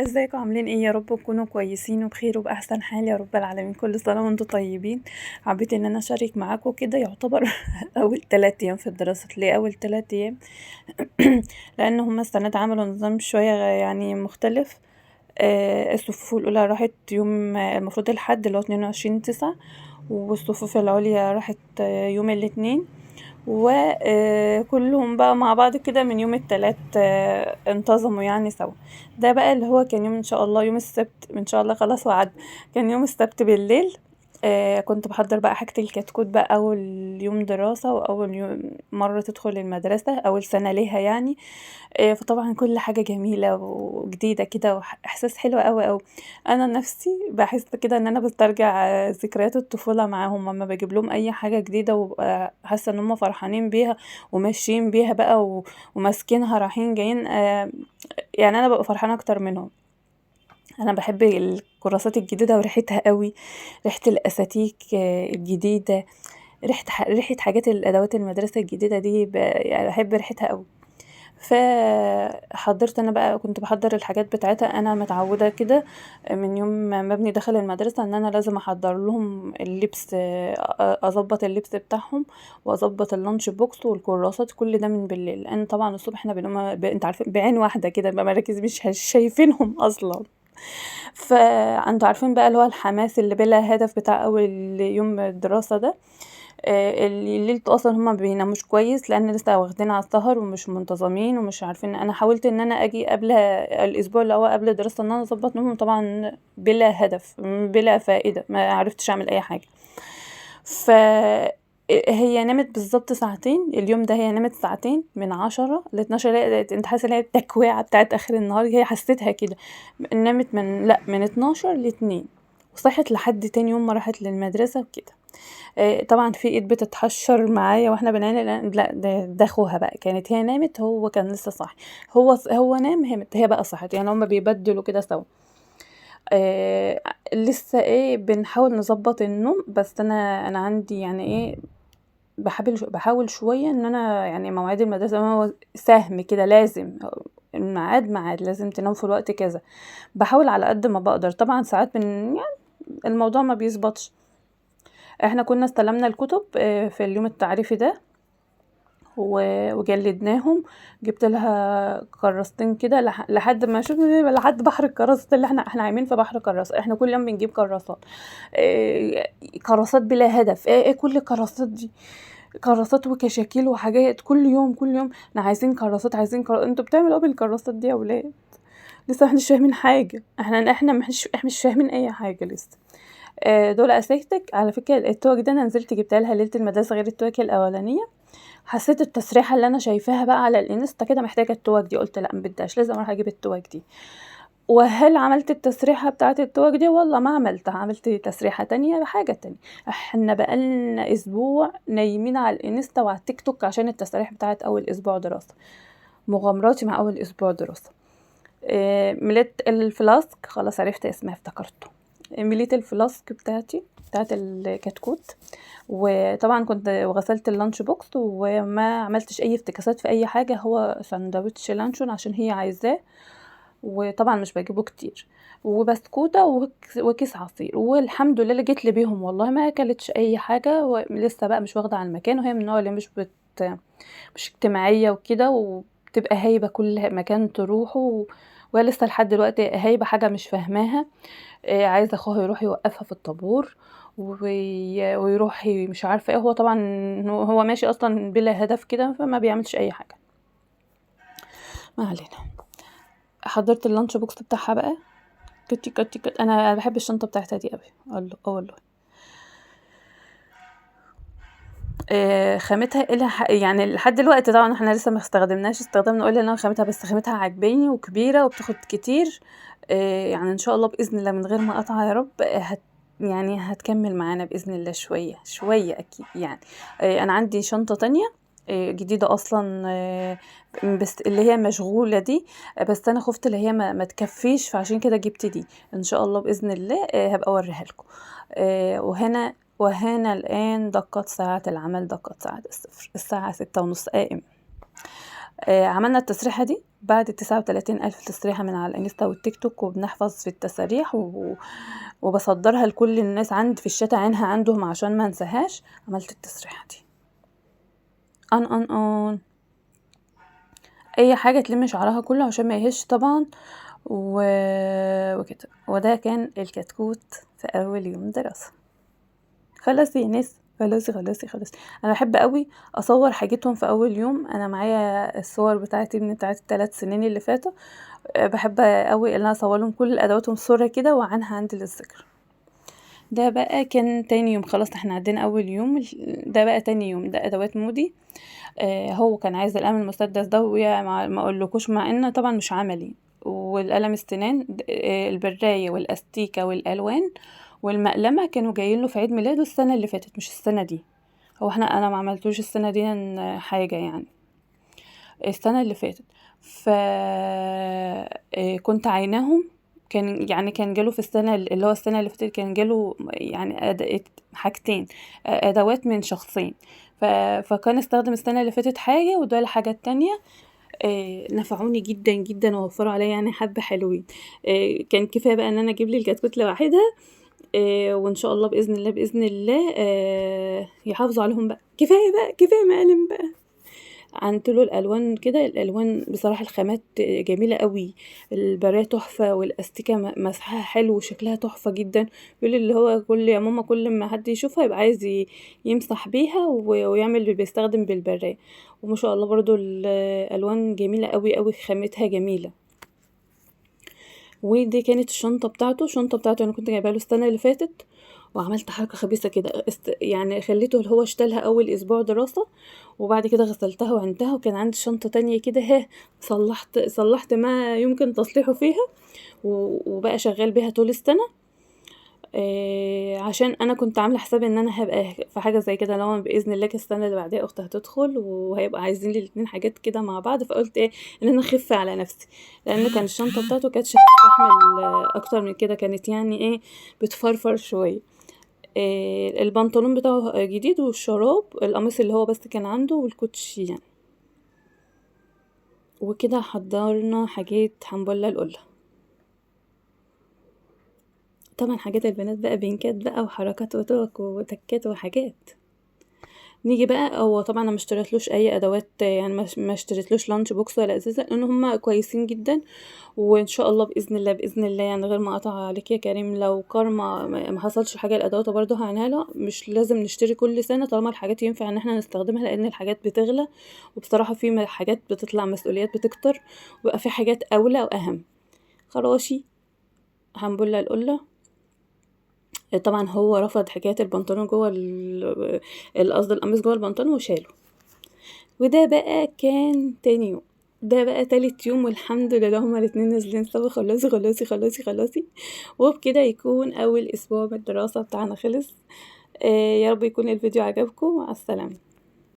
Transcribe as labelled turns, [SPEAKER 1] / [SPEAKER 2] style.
[SPEAKER 1] ازيكم عاملين ايه؟ يا رب تكونوا كويسين وبخير وباحسن حال يا رب العالمين. كل سنة وانتم طيبين. حبيت ان انا اشارك معاكم كده يعتبر اول 3 ايام في الدراسة. ليه اول 3 ايام؟ لان هما السنة دي عملوا نظام شوية مختلف. الصفوف الاولى راحت يوم المفروض الحد اللي هو 22/9، والصفوف العليا راحت يوم الاثنين، وكلهم بقى مع بعض كده من يوم التلات، انتظموا سوا. ده بقى اللي هو كان يوم ان شاء الله يوم السبت ان شاء الله خلاص وعد. كان يوم السبت بالليل، كنت بحضر بقى حاجة الكتكوت بقى، اول يوم دراسة واول يوم مرة تدخل المدرسة، اول سنة ليها يعني. فطبعا كل حاجة جميلة وجديدة كده، واحساس حلو قوي قوي. انا نفسي بحس كده ان انا بسترجع ذكريات الطفولة معاهم لما بجيب لهم اي حاجة جديدة، وببقى حاسة ان هم فرحانين بيها وماشيين بيها بقى وماسكينها رايحين جايين. انا ببقى فرحانة اكتر منهم. انا بحب الكراسات الجديدة وريحتها قوي، ريحة الاساتيك، الجديدة، ريحة حاجات الادوات المدرسة الجديدة دي، بحب ريحتها قوي. فحضرت انا بقى، كنت بحضر الحاجات بتاعتها. انا متعوده كده من يوم ما ابني دخل المدرسة ان انا لازم احضر لهم اللبس، اظبط اللبس بتاعهم واظبط اللانش بوكس والكراسات، كل ده من بالليل، لان طبعا الصبح احنا بنقوم انت عارفين بعين واحدة كده، بنبقى مركز مش شايفينهم اصلا. فانتوا عارفين بقى اللي هو الحماس اللي بلا هدف بتاع اول يوم الدراسة ده. الليل اصلا هما ما بيناموش كويس لان لسه واخدين على السهر ومش منتظمين ومش عارفين. انا حاولت ان انا اجي قبل الاسبوع اللي هو قبل الدراسة ان انا اظبط نومهم، طبعا بلا هدف بلا فائدة، ما عرفتش اعمل اي حاجة. ف هي نامت بالظبط ساعتين اليوم ده، هي نامت ساعتين من 10 ل 12. انت حاسه ان هي التكويعه بتاعت اخر النهار، هي حسيتها كده. نامت من 12 ل 2، وصحت لحد تاني يوم ما راحت للمدرسة وكده. طبعا في ايد بتتحشر معايا واحنا بنعمل، لا ده اخوها بقى، كانت هي نامت هو كان لسه صاحي، هو نام هي بقى صحت، هما بيبدلوا كده سوا. لسه بنحاول نظبط النوم، بس انا عندي يعني ايه، بحاول شوية ان انا مواعيد المدرسة هو سهم كده، لازم الميعاد ميعاد، لازم تنام في الوقت كذا. بحاول على قد ما بقدر، طبعا ساعات الموضوع ما بيظبطش. احنا كنا استلمنا الكتب، في اليوم التعريفي ده وجلدناهم، جبت لها كراستين كده لحد ما شوف لحد بحر الكراسات اللي احنا عايمين في بحر كراسات. احنا كل يوم بنجيب كراسات، كراسات بلا هدف. ايه كل الكراسات دي؟ كراسات وكشاكيل وحاجات، كل يوم كل يوم احنا عايزين كراسات، عايزين انتوا بتعملوا ايه بالكراسات دي يا ولاد؟ لسه احنا مش فاهمين حاجة، احنا مش فاهمين اي حاجة لسه. دول اساتك على فكرة. التوك ده انا نزلت جبتها لها ليلة المدرسة غير التوك الاولانية. حسيت التسريحه اللي انا شايفاها بقى على الانستا كده محتاجه التوك دي، قلت لا ما بديهاش، لازم اروح اجيب التوك دي. وهل عملت التسريحه بتاعه التوك دي؟ والله ما عملتها، عملت تسريحه تانية بحاجة تانية. احنا بقالنا اسبوع نايمين على الانستا وعلى التيك توك عشان التسريح بتاعه اول اسبوع دراسة. مغامراتي مع اول اسبوع دراسة. مليت الفلاسك، خلاص عرفت اسمها افتكرته. مليت الفلاسك بتاعت الكتكوت، وطبعا كنت وغسلت اللانش بوكس وما عملتش اي افتكاسات في اي حاجة. هو سندوتش لانشون عشان هي عايزاه، وطبعا مش بجيبه كتير، وبسكوته وكيس عصير، والحمد لله اللي جيت لي بيهم والله ما اكلتش اي حاجة. ولسه بقى مش واخده على المكان، وهي من النوع اللي مش اجتماعية وكده، وبتبقى هايبه كل مكان تروحه، وهي لسه لحد دلوقتي هايبه حاجة مش فاهماها. عايزه اخوها يروح يوقفها في الطابور ويروح مش عارفه ايه. هو طبعا هو ماشي اصلا بلا هدف كده، فما بيعملش اي حاجة. ما علينا. حضرت اللانش بوكس بتاعها بقى، كتي كتي كتي. انا بحب الشنطة بتاعتها دي قوي، الله، والله. خامتها إلها لحد دلوقتي طبعا احنا لسه ما استخدمناش، استخدمنا قلنا ان خامتها، بس خامتها عجباني وكبيره وبتاخد كتير. ان شاء الله باذن الله من غير ما اقطع يا رب، هتكمل معانا باذن الله شوية شوية اكيد. انا عندي شنطه تانية، جديدة اصلا، بس اللي هي مشغولة دي، بس انا خفت اللي هي ما تكفيش، فعشان كده جبت دي. ان شاء الله باذن الله، هبقى اوريها لكم. وهنا الآن دقت ساعة العمل، دقت ساعة الصفر، الساعة ستة ونص قائم. عملنا التسريحة دي بعد 39,000 تسريحة من على الانستا والتيك توك، وبنحفظ في التساريح وبصدرها لكل الناس عند في الشتا عينها عندهم عشان ما انساهاش. عملت التسريحة دي ان ان ان اي حاجة تلم شعرها كله عشان ما يهش طبعا وكده. وده كان الكتكوت في اول يوم دراسة. خلاص يا ناس، خلاص خلاص خلاص. انا بحب قوي اصور حاجتهم في اول يوم. انا معايا الصور بتاعتي من بتاعت ال3 سنين اللي فاتوا، بحب قوي ان انا اصور لهم كل ادواتهم صوره كده وعنها عندي للذكر. ده بقى كان تاني يوم، خلاص احنا عدينا اول يوم. ده بقى تاني يوم، ده ادوات مودي. هو كان عايز القلم المسدس ده، ويا ما اقولكوش، مع انه طبعا مش عملي، والقلم السنان، البرايه والاستيكه والالوان والمقلمه كانوا جايين له في عيد ميلاده السنة اللي فاتت، مش السنة دي. هو انا ما عملتوش السنة دي حاجة يعني، السنة اللي فاتت. ف كنت عيناهم، كان يعني كان جاله في السنة اللي هو السنة اللي فاتت كان جاله يعني حاجتين، ادوات من شخصين، فكان استخدم السنة اللي فاتت حاجة وده الحاجة التانية. نفعوني جدا جدا ووفروا عليا يعني حبه حلوين. كان كفاية بقى ان انا اجيب لي الكتكوت لوحدها، وان شاء الله باذن الله باذن الله، يحافظوا عليهم بقى. كفاية بقى، كفاية مقالم بقى. عملت له الالوان كده، الالوان بصراحة الخامات جميلة قوي، البرايه تحفة، والاستيكه مسحها حلو وشكلها تحفة جدا. بيقول اللي هو كل يا ماما كل ما حد يشوفها يبقى عايز يمسح بيها ويعمل اللي بيستخدم بالبرايه. وما شاء الله برضو الالوان جميلة قوي قوي، خامتها جميلة. ودي كانت الشنطة بتاعته، الشنطة بتاعته انا كنت جايبها له السنة اللي فاتت، وعملت حركة خبيثة كده، يعني خليته اللي هو اشتلها اول اسبوع دراسة، وبعد كده غسلتها وعندها، وكان عندي شنطه تانية كده، ها صلحت ما يمكن تصليحه فيها، وبقى شغال بيها طول السنة. عشان انا كنت عامله حسابي ان انا هبقى في حاجة زي كده، لو باذن الله السنة اللي بعديها اختي هتدخل وهيبقى عايزين لي الاتنين حاجات كده مع بعض، فقلت ايه ان انا اخف على نفسي، لان كان الشنطة بتاعته كانتش هتستحمل اكتر من كده، كانت يعني ايه بتفرفر شوية. البنطلون بتاعه جديد، والشراب القميص اللي هو بس كان عنده، والكوتشي يعني. وكده حضرنا حاجات حنبله القلة. طبعا حاجات البنات بقى بينكات بقى وحركات وتوك وتكات وحاجات. نيجي بقى، هو طبعا انا ما اشتريتلوش اي ادوات، يعني ما اشتريتلوش lunch box ولا ازازة، لان هم كويسين جدا. وان شاء الله باذن الله باذن الله يعني غير ما اقطع عليك يا كريم، لو كارما ما حصلش حاجة الادوات برضه هعنها له. مش لازم نشتري كل سنة طالما الحاجات ينفع ان احنا نستخدمها، لان الحاجات بتغلى، وبصراحة في حاجات بتطلع مسؤوليات بتكتر، وبقى في حاجات اولى واهم. خراشي حنبله القلة. طبعا هو رفض حكاية البنطلون جوه القصد القميص جوه البنطلون وشاله. وده بقى كان تاني يوم، ده بقى تالت يوم، والحمد لله هما الاتنين نازلين سوا. خلاصي خلاصي خلاصي خلاصي. وبكده يكون اول اسبوع من الدراسة بتاعنا خلص. يا رب يكون الفيديو عجبكم. مع السلامة.